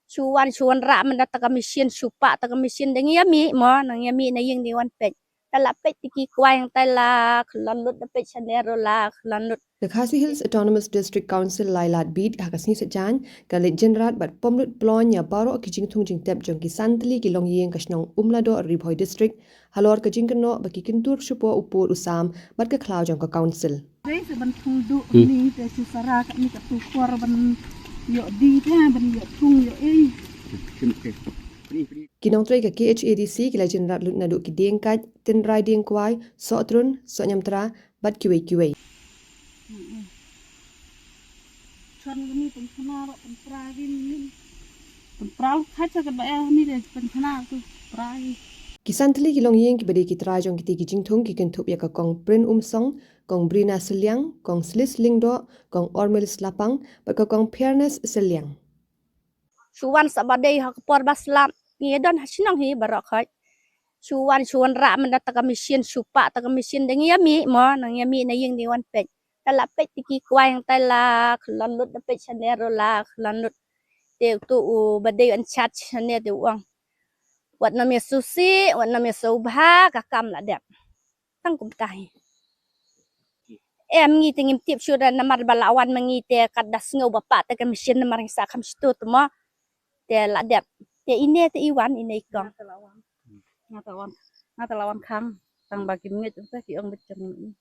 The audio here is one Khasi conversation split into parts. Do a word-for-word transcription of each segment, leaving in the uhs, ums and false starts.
Shu wan, shu wanrah mynta ta ka machine, shu pah ta ka machine, dang ïa mih mo, nang ïa mih na ïing dang wan peit. Ta la peit te ki kwai hangtai la khlon lut, da peit shane ruh la khlon lut. Ka Khasi Hills Autonomous District Council Lailadbeid ha ka sngi Saitjaiñ ka leit jynrat bad pom lut ploiñ ïa baroh ki jingthung jingtep jong ki san tylli ki longïing ka shnong Umladoh, Ri Bhoi District, halor ka jingkynnoh ba ki kyntur shapoh u pud u sam bad ka khlaw jong ka council. Te sa ban thung duh ni te shu sara ka ni ka tu por ban ïoh di te ban ïoh thung ïoh ei. Ki nongtrei ka K H A D C ki la jynrat lut naduh ki dieng kait, tynrai dieng kwai, soh trun, soh ñiamtra bad kiwei kiwei. Chon ka ni pynkhana ro pynpra ki ni. Pynpra kha cha ka ba eh ni de pynkhana tu pra ki. Ki san tylli ki longïing kiba dei ki trai jong kiti ki jingthung ki kynthup ïa ka Kong Prin Umsong, Kong Brina Sylliang, Kong Slis Lyngdoh, Kong Ormil Slapang bad ka Kong Fairness Sylliang. Shu wan sa ba dei ha ka por ba slap, ngi don ha shnong hi baroh khoit. Shu wan, shu wanrah mynta ta ka machine, shu pah ta ka machine, dang ïa mih mo, nang ïa mih na ïing dang wan peit. Ta la peit te ki kwai hangtai la khlon lut, da peit shane ruh la khlon lut. Te utu u ba dei in charge shane te u ong, wat nym ïa sngewsih, wat nym ïa sngewbha, ka kam la dep. Tang kumta hi. Em, ngi te ngim tip shuh da namar ba la wan ma ngi te kat da sngew ba pah te ka machine namar ngi sa kham shu tu mo. Te la dep. Te ine te i wan, ine i kong. Nga ta wan. Nga ta wan. Nga ta la wan khang. Tang ba ki mngeit te ki ong bit jong ngi.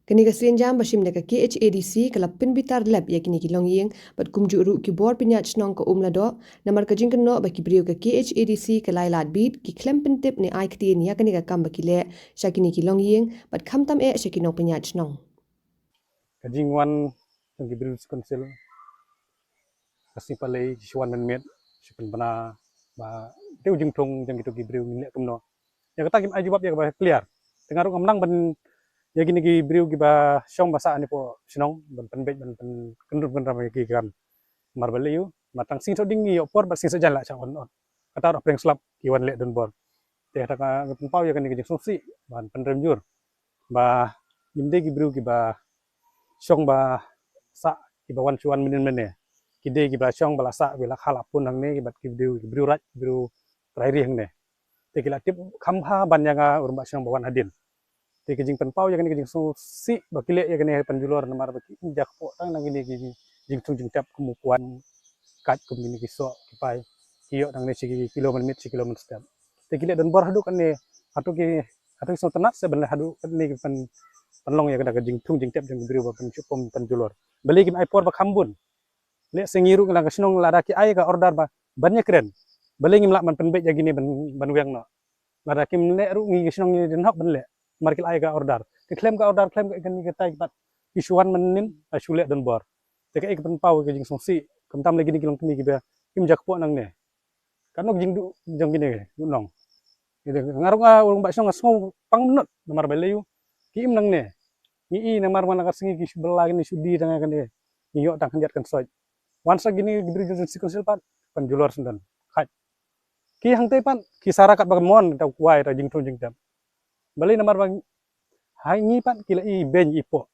Kane ka sienjam ba shim da ka K H A D C ka la pynbitar lep ïa kine ki longïing bad kumjuh ruh ki bor pynïaid shnong ka Umladoh, namar ka jingkynnoh ba ki briew ka K H A D C ka Lailadbeid ki khlem pyntip ne ai ktien ïa kane ka kam ba ki leh sha kine ki longïing bad khamtam eh sha ki nongpynïaid shnong. Ka jingwan jong ki briew District Council ka sngi Palei ki shu wan mynmiet, shu pynbna ba te u jingthung jong kito ki briew ngin leh kumno. Ïa kata kim ai jubab ïa kaba clear. Te nga ruh ngam nang ban ïa kine ki briew kiba shong ba sah ne poh shnong ban pynbeit ban pynkyndrum kyndram ïa ki kam. Mar ba lei ïa u, mar tang sngi Thohdieng ngi ïoh por bad sngi Saitjaiñ la shah wan ot. Kata ruh pyrshang slap ki wan leh donbor. Te kata ka pynpaw ïa kane ka jingsngewsih ban pynrem jur ba ngim dei ki briew kiba shong ba sah kiba wan shu wan mynnin mynne. Ki dei kiba shong ba la sah, ba la kha la pun hangne, bad ki briew, ki briew raid, ki briew trai ri hangne. Te ki la tip kham bha ban ïa nga u rangbah shnong ba wan hadien. Te ki jingpynpaw ïa kane ki jingsngewsih ba ki leh ïa kane pynjulor namar ba ki im jakpoh tang na kine ki jingthung jingtep kum u kwai, kat kum kine ki soh ki pai. Ki ïoh tang ne shi kilo mynmiet, shi kilo mynstep. Te ki leh donbor haduh kane, haduh ki, haduh ki sngewtynnat se ban leh haduh kane ki pyn, pynlong ïa kane ka jingthung jingtep jong ki briew ba pyn shu pom pynjulor. Balei kim ai por ba kham bun. Lehse ngi ruh ngi la ka shnong lada ki ai ka order ba ban ïakren. Balei ngim lah ban pynbeit ïa kine ban, ban weng noh. Lada kim leh ruh ngi ka shnong ngi dang hap ban leh. Mar ki la ai ka order. Te khlem ka order, khlem ka kane katai pat ki shu wan mynnin, la shu leh donbor. Te kaei ka pynpaw ka jingsngewsih. Khamtam lei kine ki longkmie kiba im jakpoh nangne. Katno ka jingduh jong kine ki nong. Nga ruh nga u rangbah shnong nga sngew pang mynno namar balei ïa u. Ki im nangne. Ngi i namar man la ka sngi ki shu bylla kine shu die tang kane. Ngi ïoh tang khyndiat khynsoit. Wan sa kine ki briew jong District Council pat pynjulor syndon. Khait. Ki hangtei pat ki sara kat ba mon ta kwai ta jingthung jingtep. Balei namar ba ha ngi pat ki la i beiñ i poh.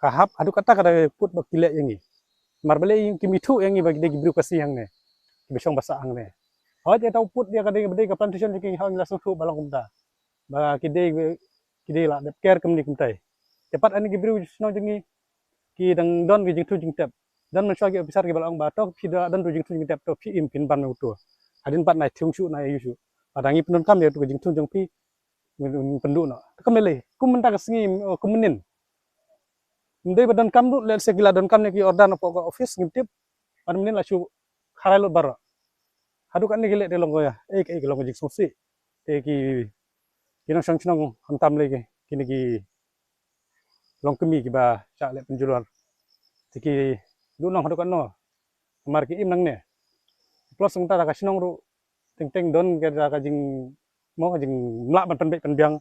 Ka hap haduh katta ka dei put ba ki leh ïa ngi. Namar balei kim ithuh ïa ngi ba ki dei ki briew Khasi hangne. Kiba shong ba sah hangne. Hooid ïa ta u put ïa ka dei ba dei ka plantation jong ki, ha ngi la sngewthuh ba long kumta. Ba ki dei, ki dei la dep ker kumne kumtai. Te pat ani ki briew shnong jong ngi ki dang don ki jingthung jingtep. Don mynshuwa ki officer kiba la ong ba to phi da don tu jingthung jingtep to phi im phin ban me uto. Hadien pat nai thung shuh nai ïa u shuh. Lada ngi pyndonkam ïa uto ka jingthung jong phi, pynduh noh. Te kam lei lei. Kum mynta ka sngi, eh, kum mynnin. Ym dei ba donkam ruh, lehse ki la donkam ne ki order na poh ka office ngim tip. Ban mynnin la shu kharai lut baroh. Haduh katne ki leh te long ko ïa. Ei, ei, ki long ka jingsngewsih. Te ki, ki nongshong shnong khamtam lei ki, kine ki longkmie kiba shah leh pynjulor. Te ki duh nong haduh katno. Namar ki im nangne. Plus nangta da ka shnong ruh teng teng don ka da ka jing, mo ka jingmlak ban pynbeit pynbiang.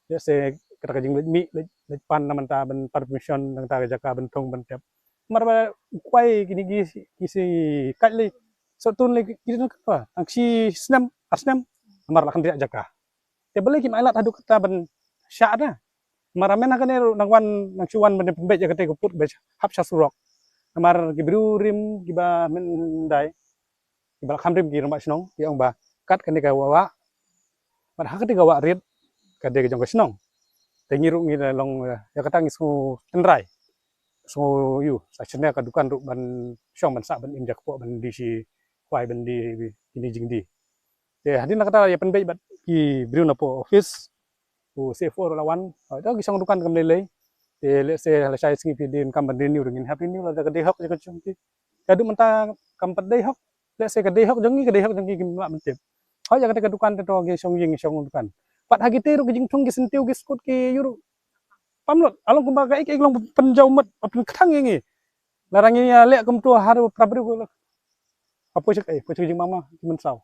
Lehse kata ka jingleit mih, leit, leit pan na mynta ban permission nangta ka jaka ban thung ban tep. Namar ba u kwai kine ki, ki shi kait lei. Sot tun lei ki, ki don ka tang shi snem, ar snem. Namar la khyndiat jaka. Te balei kim ailad haduh kata ban shah da. Namar mynta kane ruh nang wan, nang shu wan ban pynbeit ïa kata ka put ba hap sha surok. Namar ki briew rim kiba mynta Ba la kham rim ki rangbah shnong ki ong ba kat kane ka wah, bad ha kata ka wah rit ka dei ka jong ka shnong. Te ngi ruh ngi la long, eh, ïa kata ngi sngew tynrai, sngew ïoh sa shynna ka dukan ruh ban shong ban sah ban im jakpoh ban die shi kwai ban die kine jingdie. Te hadien la kata ïa pynbeit bad ki briew na poh office, u C F O ruh la wan. Hooid, ki shong dukan kam lei lei. Te lehse la shai sngi phi dei kam ban renew, ngin hap renew lada ka dei hok jong ka jong ki. Ka dei mynta kam pat dei hok. Lehse ka dei hok jong ngi, ka dei hok jong ngi kim lah ban tip. Hooid, ïa kata ka dukan te to ki shong ïing, ki shong dukan. Pat ha kite ruh ki jingthung, ki syntiew, ki skut, ki ïuh ruh pam lut. Along kumba ka ek ek long pynjaw mut, pynkhang ïa ngi. Lada ngi ïa leh kumto haduh para briew ko. Hapoh shak ei, hapoh shak jingmama ki mynsaw.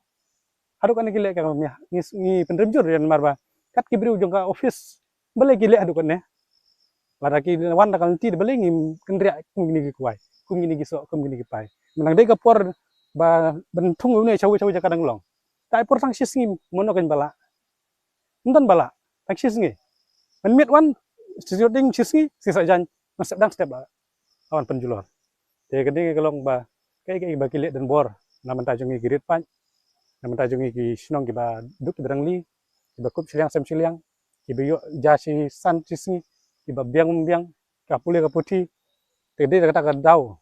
Haduh kane ki leh ka ngi, ngi, ngi pynrem jur ïa namar ba kat ki briew jong ka office balei ki leh haduh kane. Lada ki wan da ka lynti balei ngi kynriah kum kine ki kwai, kum kine ki soh, kum kine ki pai. Mynta dei ka por ba ban thung une shawi shawi jaka dang long. Te por tang shi sngi mano kan ba lah. Ym don ba lah, tang shi sngi. Mynmiet wan, shi shuh ding shi sngi, shi sah jan, man step dang step ba la wan pynjulor. Te kane ka long ba kaei kaei ba ki leh don bor na bynta jong ngi ki rit paid, na bynta jong ngi ki shnong kiba duk kiba rangli, kiba kup shiliang sem shiliang, kiba ïoh ja shi san shi sngi, kiba biang biang ka pule ka puthi. Te dei kata ka daw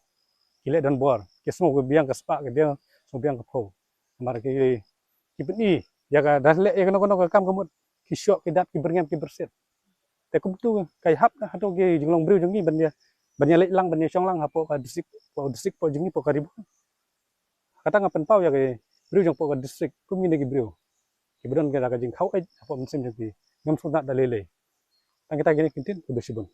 ki leh don bor, ki sngew ka biang ka spah, ka biang, sngew biang ka phew. Namar ki, ki pyni ïa ka, da leh ïa kano kano ka kam ka mut, ki shoh, ki dat, ki byrngem, ki byrsit. Te kumtu ka hap na hato ki jinglong briew jong ngi ban ïa, ban ïa leit lang, ban ïa shong lang hapoh ka district, poh district poh jong ngi, poh ka Ri Bhoi. Kata nga pynpaw ïa ki briew jong poh ka district kum kine ki briew kiba don ka jingkhaw eit hapoh mynsiem jong ki, ngam sngewtynnat da lei lei. Tang kita kine ki ktien, khublei shibun.